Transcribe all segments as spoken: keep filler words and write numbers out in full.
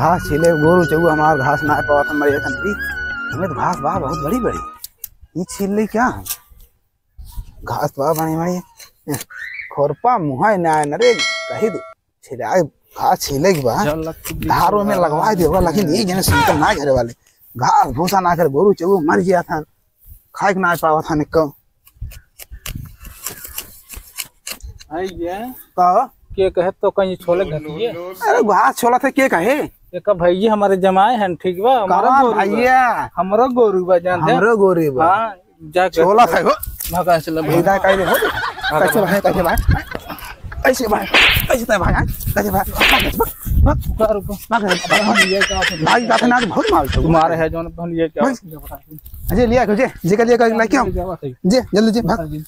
घास छीले, गोरू चउआ हमार घास ना पावत, हम मरे खन भी। हमें तो घास बा बहुत बड़ी बड़ी, ये छील ले क्या हम? घास बा बड़ी बड़ी, खोरपा मुहाय ना आए न रे, कही दो। छिलाए, घास छीले के बा, धारो में लगवा देवा, लेकिन ये जने सुनते ना घरे वाले। घास भूसा ना करे, गोरू चउआ मर गया था, खाए के ना पावा था निको। आई ये का? के कहे तो कहीं छोले घटिए। अरे घास छोला थे, के कहे? एक भैया हमारे जमाए हैं, ठीक बा? हमारा कौन गोरू बा। भैया? हमरो गोरू बा, जानते? हमरो गोरू बा। हाँ, जा के छोला थे हो। भगा से ले। इधर कहीं हो। कैसे भाई, कैसे भाई? कैसे भाई? कैसे तय भाई? कैसे भाई? भाग, भाग, भाग। रुको, रुको। भाग, भाग, भाग। ये क्या होता है? भाई, जाते ना तो बहुत मार दो। तुम्हारे है जौन, हम ये क्या बस। होता है? अजय, लिया, अजय, जे का लिया, का लेके आओ। ये क्या बात है? जे, जल्दी जे, भाग। जी।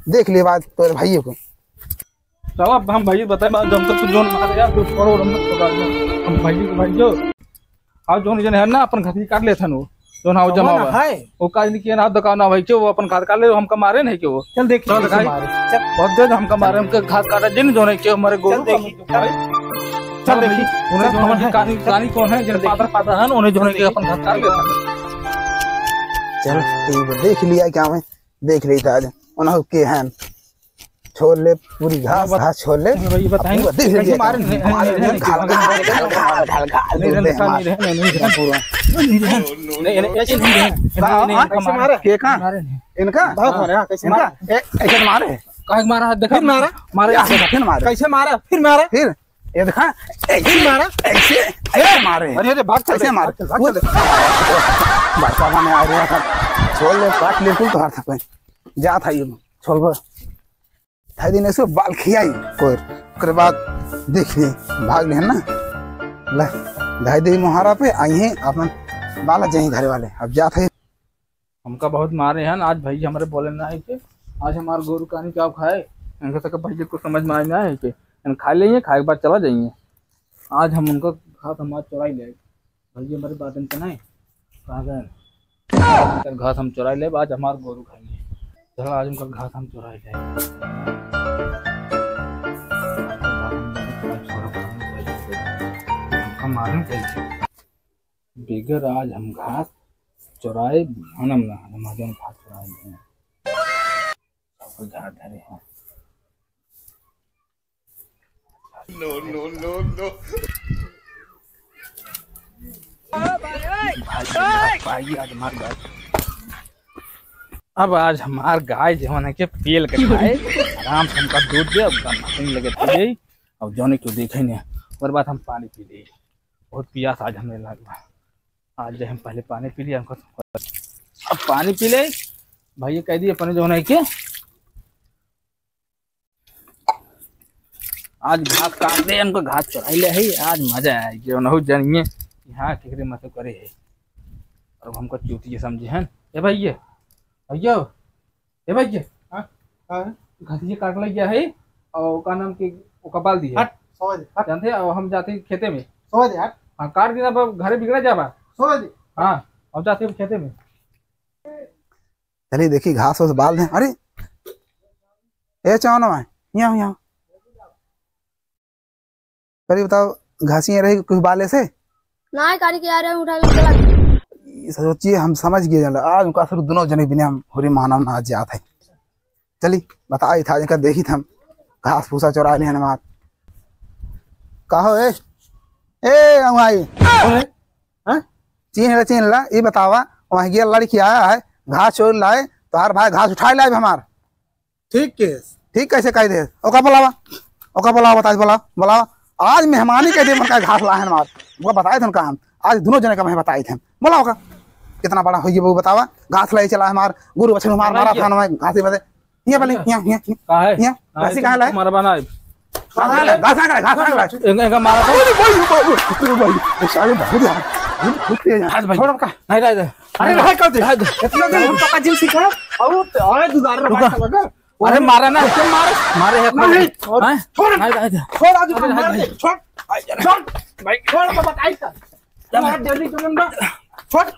देख ले बात तोरे भाइयों को। चल, अब हम भाई बताए, बात जब तक तू जौन मारे यार, तू छोड़ो, हम मत छोड़ा, हम भाई को भाई जो। और जौन जन है ना, अपन घर की काट लेथन वो, जौन हाँ, वो जमा कौन हुआ है? वो काज नहीं किया ना, दुकान ना भाई, क्यों वो अपन घर काट ले, हमका मारे नहीं क्यों वो? चल देख, चल कैसे दिखाई। मारे। चल। बहुत देर हमका मारे, हमके घर काटा जिन, जौन है क्यों हमारे गोरू चल का देखी, भाई। चल। चल देखी। उन्हें चल, जौन कौन है है? कहानी, कहानी कौन है, जिन चल देखी। पादर पादर हन, उन्हें जौन है कि अपन घर काट लेथन। चल, ठीक है, देख लिया क्या मैं? देख ली था आज, उन्हों के हैं। छोड़ ले पूरी घास, हाँ, बत-, घास छोड़ ले। चलो भाई, ये बताइए, अब पूरा देख कैसे लिया मारे? था। नहीं, नहीं, मारे नहीं, नहीं, घाल, नहीं, घाल, नहीं, घाल, घाल, घाल, घाल, नहीं, घाल, नहीं, घाल, नहीं, नहीं, नहीं, पूरा। नहीं, नहीं, ऐसे नहीं, नहीं, कहाँ, नहीं, नहीं, हाँ? इनका कैसे मारे। मारे? के कहाँ? मारे नहीं। इनका? बहुत मारे, हाँ, कैसे इनका? मारे? ए, ऐसे मारे? काहे मारा है? देखा? फिर मारा? मारे। या, फिर मारे। कैसे मारा? फिर मारा? फिर? ये देखा? ऐसे फिर मारा? ऐसे, ऐसे मारे। अरे, अरे, भाग चल ऐसे दे, मारे। भाग चल, भाग चल दे। बच्चा बने आ रहा था। छोड़ ले, काट ले, कुल तोहार था कोई। जा था ये, छोड़ बस। ढाई दिन ऐसे बाल खियाई कोई, ओकरे बाद देख ले, भाग ले ना। ले, ढाई दिन मोहारा पे आई है, अपन बाला जाई घरे वाले, अब जात है। हमका बहुत मारे हैं आज भैया, हमरे बोले ना है कि आज हमार गोरू कानी क्या खाए, इनके तक भैया को समझ में आए ना है कि इन खा लेंगे, खाए के बाद चला जाइए। आज हम उनका घास हमार चुराई ले। भैया हमारे बात इनका नहीं, कहाँ गए? इनका घास हम चुराई लेब, आज हमार गोरू खाइए। चल, आज उनका घास हम चुराई लेब। हम मालूम कैसे? बिगर आज हम घास चुराए, मानम ना, हम आज हम घास चुराए लेब। सब घास धरे हैं। No, no, no, no। भाई, भाई, आज मार डाल। अब आज हमार गाय जवन है के पेल के खाए, आराम से हमका दूध दे, अब गन्ना कहीं लगे पी जाई, अब जौने क्यों देखे नहीं, ओकर बाद हम पानी पी लेई। बहुत पियास आज हमें लागल बा। आज जे हम पहले पानी पी लिया, हमको अब पानी पी ले। भैया कह दिए अपने जौन है के आज घास काट दे, हमको घास चुराई ले है, आज मजा आए। जो न हो जानिए कि हाँ, केकरे मत करे है। अब हमको चूतिए समझे हैं। ए भैया, भैया, ए भैया, हाँ, हाँ। घासिए काट ले गया है और का नाम के ओका बाल दिए। हट, समझ, हट। जानते हैं, अब हम जाते हैं खेते में। समझ, हट। हाँ, काट देना, अब घरे बिगड़ा जाबा। समझ। हाँ, अब जाते हैं खेते में। चलिए देखी घास वास बाल दें। अरे ए चौनवा, यहाँ, यहाँ। पहले बताओ, घासियाँ रही कुछ बाले से? ना, कारी के आ रहे हैं, उठा के चला गया। ये सोचिए, हम समझ गए, जानला, आज उनका असर दोनों जने बिना हम होरी मानव ना जात है। चली, बताई था, इनका देखी था हम, घास भूसा चुरा लिए हमार। कहो, ए, ए, अम्माई। कौन है? हाँ? चीन ला, चीन ला, ये बतावा, वहाँ गया लड़की आया है, घास चोर लाए, तोहार भाई घास उठाए लाए हमार। ठीक केस। ठीक कैसे कह दे? ओका बुलावा, ओका बुलावा, बताई, बुलावा, बुलावा। आज मेहमानी कह दे, मन का घास लाए हमार। वो बताए थे उनका हम, आज दोनों जने का मैं बताए थे। बुलाओ का, कितना बड़ा होइए वो बतावा, घास लाई चला हमार, गुरु बछरू मार मारा था ना घास ही बदे। यहाँ पहले, यहाँ, यहाँ, यहाँ। कहाँ है? यहाँ, कहाँ है? घासी कहाँ लाए? तुम्हारा बना है। घास कहाँ लाए? घास कहाँ लाए? घास कहाँ लाए? इनका, इनका मारा था। अरे भाई, भाई, भाई, भाई, साले बहुत यार, बहुत तेज है। आज भाई। छोड़ का। नहीं, नहीं, नहीं। अरे, नहीं कर दे। नहीं, नहीं। इतना दिन हम पक्का जिम सीखा, और, और दुधार रुका। रखा लगा। अरे, मारा ना। कैसे मारे? मारे है, नहीं, छोड़। हैं? छोड़। नहीं, नहीं, नहीं। छोड़, आज अरे, मार नहीं, दे। नहीं। छोड़। छोड़। भाई। छोड़, तो बताई था। चल। मार जल्दी, तुम ना। छोड़। तू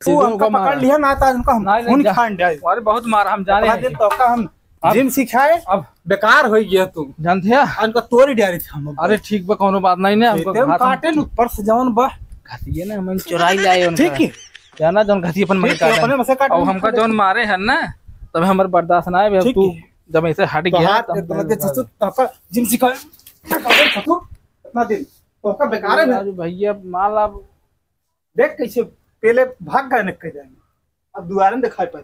सीधे हमको उनका पकड़ मारा। लिया ना, तो उनका हम नहीं, नहीं, खून जा। खान जाए। अरे, बहुत मारा, हम जाने पकड़ा हैं। दे तो का हम अब जिम सिखाए, अब बेकार होइ गया तू। जानत है? उनका तोरी डारी थे हम। अरे ठीक बा, कौनो बात नहीं ना, हमका काटे न ऊपर से जवन बा। घसिए ना, हम चुराई लाए उनका। ठीक है। जाना जौन घसी अपन मन ठीक है, काटे। अपने में से काटे। अब हमका जौन मारे है ना, तब हमर बर्दाश्त ना है। ठीक तू है। जब ऐसे हट गया, तब हम जिम सिखाए, इतना दिन तो का बेकार है ना। राजू भैया, माल अब देख कैसे पहले भाग गए न कह जाएंगे, अब दुआरे न दिखाई पाई।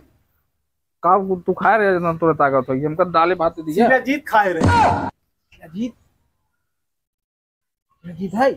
का तू खाए रहे ना, तोरा ताकत होई, हमका दाले भात दिया। शिलाजीत खाए रहे। शिलाजीत, शिलाजीत है।